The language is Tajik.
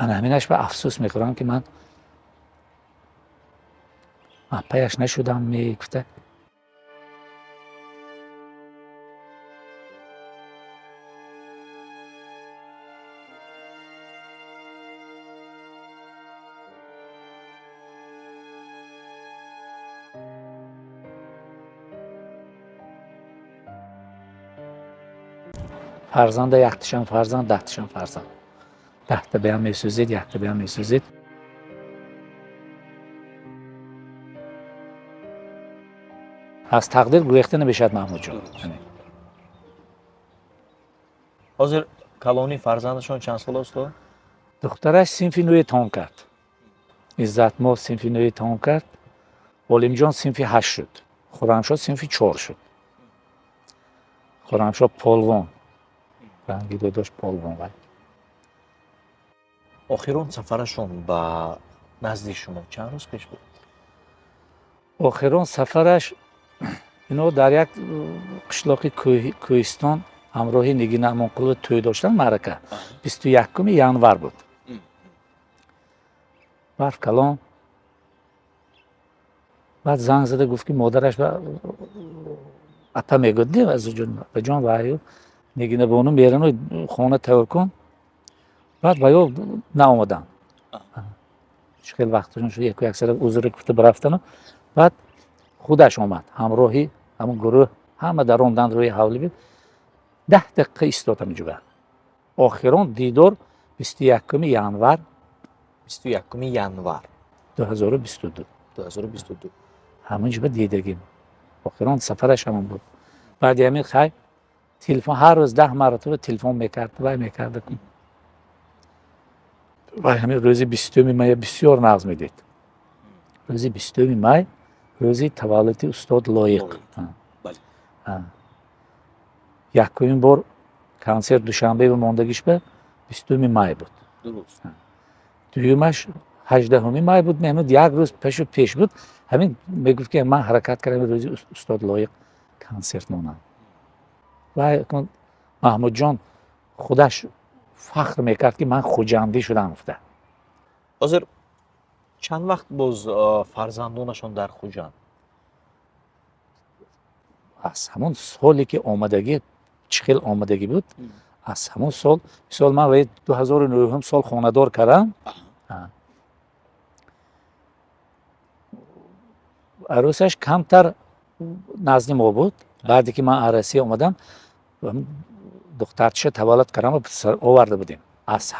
Ана ҳаминаш ба афсӯс мехӯрам, ки ман паяш нашудам, мегуфта. Фарзанда яктишам фарзанд, 10ташам фарзанд. 10та баям месӯзед, якта баям месӯзед. Аз тақдир гурехта намешавад, Маҳмудҷон. Ҳозир калони фарзандашон чанд сола, устод? Духтараш синфи нӯҳе тамом кард. Иззатмо синфи нӯҳе тамом кард. Олимҷон синфи 8 шуд. Хуррамшоҳ синфи 4 шуд. Хуррамшоҳ полвон. Ранги додош полвон вай. Охирон сафарашон ба назди шумо чанд рӯз пеш буд? Охирон сафараш ино дар як қишлоқи кӯҳистон ҳамроҳи Нигина Амонқулова тӯй доштанд, маърака. 21 январ буд. Барф калон. Баъд занг зада гуфт, ки модараш ба апа мегӯд, ҷон ваю Нигина бону мерану хона тайёр кун. Баъд ва ё наомаданд. Хел вақташон шуд, яку яксара узр гуфта бирафтану баъд худаш омад ҳамроҳи ҳамон гурӯҳ, ҳама даромданд рӯи ҳавли буд. 10 дақиқа истод ҳаминҷуба. Охирон дидор 21 январ. 21 январ. 2022. 2022. Ҳаминҷуба дидагим. Охирон сафараш ҳамон буд. Баъди ҳамин хай телефон ҳар рӯз 10 маротиба телефон мекард, вай мекард. Вай ҳамин рӯзи 20 мая бисёр нағз медид. Рӯзи 20 май рӯзи таваллуди устод Лоиқ. Якумин бор консерт Душанбе мондагиш ба 20 май буд. Дуюмаш 18 май буд, меҳмуд як рӯз пешу пеш буд. Ҳамин мегуфт, ки ман ҳаракат кардам рӯзи устод Лоиқ консерт монам. Вай Маҳмудҷон худаш фахр мекард, ки ман хуҷандӣ шудам, гуфта. Ҳозир чанд вақт боз фарзандонашон дар Хуҷанд? Аз ҳамон соле ки омадагӣ, чӣ хел омадагӣ буд, аз ҳамон сол, мисол, ман вай 2009 сол хонадор кардам. Арӯсаш камтар назди мо буд. Баъде ки ман аз Россия омадам, духтарчиша таваллуд кардам, оварда будем. Аз